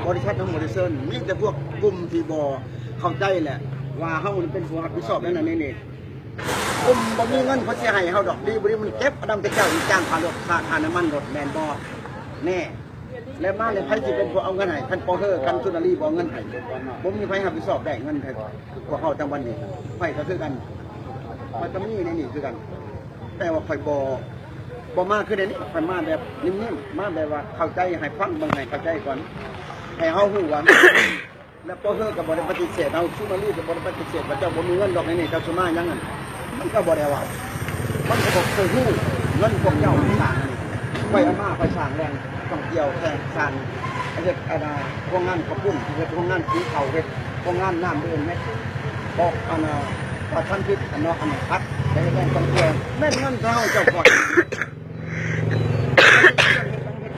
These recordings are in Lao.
ບໍລິສັດເຮົາບໍ່ໄດ້ເຊີນ ມີແຕ່ພວກກຸ່ມທີ່ບໍ່ເຂົ້າໃຈແຫຼະ ວ່າເຮົາເປັນຜູ້ຮັບຜິດຊອບໃນນັ້ນໃນນີ້. ກຸ່ມບໍ່ມີເງິນເພິ່ນຊິໃຫ້ເຮົາດອກ ດີບໍ່ດີມັນເກັບເອົານຳແຕ່ເຈົ້າອີກ ຈ້າງຄ່າລົດ ຄ່າ ຄ່ານ້ຳມັນລົດແມ່ນບໍ່? ແນ່ ແລ້ວມາແລ້ວໃຜຊິເປັນຜູ້ເອົາເງິນໃຫ້? ຄັນປໍເຮີກັບສຸນາລີບໍ່ເອົາເງິນໃຫ້ ບໍ່ມີໃຜຮັບຜິດຊອບໄດ້ເງິນໃຫ້ພວກເຮົາທັງວັນນີ້. ຂ້ອຍກໍຄືກັນ ຂ້ອຍກໍມີໃນນີ້ຄືກັນ ແຕ່ວ່າຂ້ອຍບໍ່ ບໍ່ມາຄືໃນນີ້ ຂ້ອຍມາແບບນິ່ມໆ ມາແບບວ່າເຂົ້າໃຈ ໃຫ້ຟັງເບິ່ງໃຫ້ເຂົ້າໃຈກ່ອນ ໃຫ້ເຮົາຮູ້ວ່າ ແລ້ວປໍເຮີກໍບໍ່ໄດ້ປະຕິເສດເຮົາ ສຸນາລີກໍບໍ່ໄດ້ປະຕິເສດວ່າເຈົ້າບໍ່ມີເງິນດອກໃນນີ້ ເຈົ້າຊິມາຫຍັງຫັ້ນ ມັນກໍບໍ່ໄດ້ເວົ້າ ມັນກໍບໍ່ເຄີຍຮູ້ເງິນພວກເຈົ້າສ້າງນີ້. ຂ້ອຍເອົາມາ ຂ້ອຍສ້າງແຫຼ່ງທ່ອງທ່ຽວ ສ້າງ ສ້າງ ເຮັດອັນນ່າ ໂຮງງານເຂົ້າປຸ້ນ ເຮັດໂຮງງານສີເຂົ້າ ເຮັດໂຮງງານນ້ຳດື່ມ ເຮັດບອກອັນນ່າ ປະທານພິດອັນເນາະ ອັນພັກໄປເຮັດແຫຼ່ງທ່ອງທ່ຽວ ແມ່ນເງິນເຮົາເຈົ້າຂອງ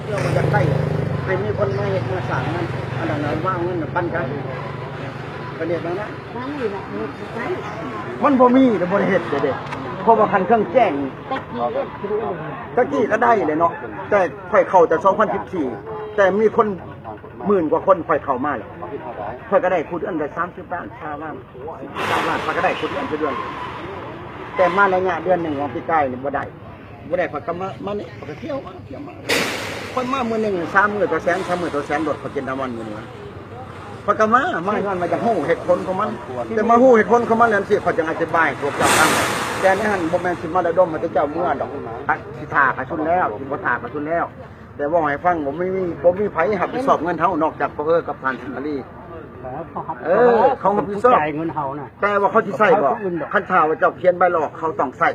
ເພື່ອວ່າຢາກໄດ້ ໃຫ້ມີຄົນມາເຮັດມາສ້າງນັ້ນ ອັນນັ້ນນະ ມາເອົາເງິນນຳປັນກັນ ເພິ່ນເຮັດແນວນັ້ນ ມັນບໍ່ມີແລ້ວ ບໍ່ໄດ້ເຮັດເດ້ ເພາະວ່າຄັນເຄື່ອງແຈ້ງ ຕະກີ້ກໍໄດ້ເດ້ເນາະ ແຕ່ຂ້ອຍເຂົ້າແຕ່ສອງພັນສິບສີ່ ແຕ່ມີຄົນໝື່ນກວ່າຄົນ ຂ້ອຍເຂົ້າມາແລ້ວ ຂ້ອຍກໍໄດ້ຜູ້ເດືອນລະສາມສິບລ້ານ ຊາວລ້ານ ຊາວລ້ານ ຂ້ອຍກໍໄດ້ຜູ້ເດືອນ ຜູ້ເດືອນ ແຕ່ມາໄລຍະເດືອນໜຶ່ງຂອງປີກາຍນີ້ບໍ່ໄດ້ ບໍ່ໄດ້ ຂ້ອຍກໍມາ ມານີ້ ຂ້ອຍກໍທ່ຽວມາ ທ່ຽວມາ ຂ້ອຍມາມື້ໜຶ່ງສາມມື້ຕໍ່ແສນ ສາມມື້ຕໍ່ແສນ ລົດຂ້ອຍກິນນ້ຳມັນມື້ນີ້ ຂ້ອຍກໍມາ ມາຍ້ອນວ່າຢາກຮູ້ເຫດຜົນຂອງມັນ ແຕ່ມາຮູ້ເຫດຜົນຂອງມັນແລ້ວຊີ້ ຂ້ອຍຈຶ່ງອະທິບາຍໃຫ້ພວກເຈົ້າຟັງ ແຕ່ໃນຫັ້ນບໍ່ແມ່ນຊິມາລະດົມໃຫ້ເຈົ້າເມືອດອກ ຊິຖ້າກະຊຸນແລ້ວ ຊິບໍ່ຖ້າກະຊຸນແລ້ວ ແຕ່ເວົ້າໃຫ້ຟັງ ບໍ່ມີ ບໍ່ມີໃຜຮັບຜິດຊອບເງິນເຮົາ ນອກຈາກພວກເອີກັບທ່ານສຸນາລີ ເອີ ເຂົາຮັບຜິດຊອບ ຜູ້ຈ່າຍເງິນເຮົານະ ແຕ່ວ່າເຂົາຊິໃຊ້ບໍ່ ຄັນຖ້າວ່າເຈົ້າຂຽນໃບລາອອກ ເຂົາຕ້ອງໃຊ້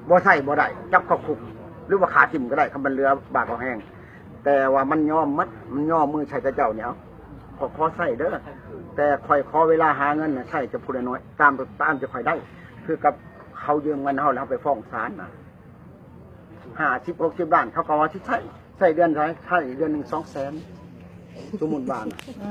ບໍ່ໃຊ້ບໍ່ໄດ້ ຈັບເຂົ້າຄຸກ ຫຼືວ່າຂ້າຖິ້ມກໍໄດ້ ຄັນມັນເຫຼືອບາກເອົາແຮງ ແຕ່ວ່າມັນຍອມໝົດ ມັນຍອມມືໃສ່ແຕ່ເຈົ້ານີ້ ເອົາ ຂໍ ຂໍໃຊ້ເດີ ແຕ່ຂ້ອຍຂໍເວລາຫາເງິນໃຊ້ຈະຜູ້ນ້ອຍໆ ຕາມ ຕາມທີ່ຂ້ອຍໄດ້ ຄືກັບເຂົາຢືມເງິນເຮົາແລ້ວເຮົາໄປຟ້ອງສານນະ ຫ້າສິບ ຫົກສິບລ້ານ ເຂົາກໍວ່າຊິໃຊ້ ໃຊ້ເດືອນເທົ່າໃດ ໃຊ້ເດືອນໜຶ່ງສອງແສນ ສົມມຸດວ່ານະ